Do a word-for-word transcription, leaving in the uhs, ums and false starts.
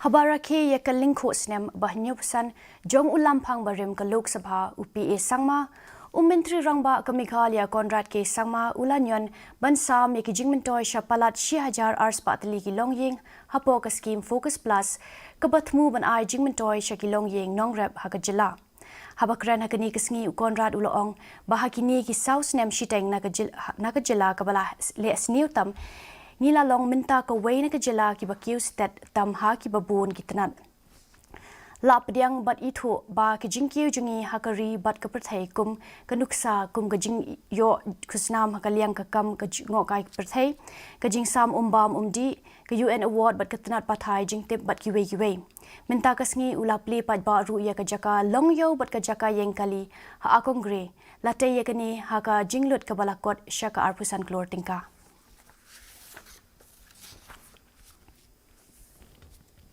Haba rakhe ïa ka lyngkhuh snem ba hynñiewphew san jong u lamphang barim ka Lok Sabha, u P A Sangma, u Myntri Rangbah ka Meghalaya Conrad K Sangma u la ñion ban sam ïa ki jingmyntoi sha palat shi hajar arspah tylli ki longïing hapoh ka skhim Focus Plus, kaba thmu ban ai jingmyntoi sha ki longïing nongrep ha ka jylla. Haba kren ha kane ka sngi, u Conrad u la ong ba ha kine ki saw snem shiteng na ka jyl-, na ka jylla kaba la leh sniew tam, ngi la long mynta kawei na ka jylla kiba kiew stet tam ha kiba bun ki tnat. La pdiang bad ithuh ba ka jingkiew jong ngi ha ka ri bad ka pyrthei kum ka nuksa, kum ka jingïoh khusnam ha ka liang ka kam ka jingngeit ka pyrthei, ka jingsam um bam um dih, ka U N Award bad ka tnat pathai jingtip bad kiwei kiwei. Mynta ka sngi u la plie paidbah ruh ïa ka jaka longïew bad ka jaka ïeng kali ha Akongre, la tei ïa kane ha ka jinglut kaba la kot sha ka arphew san klur tyngka.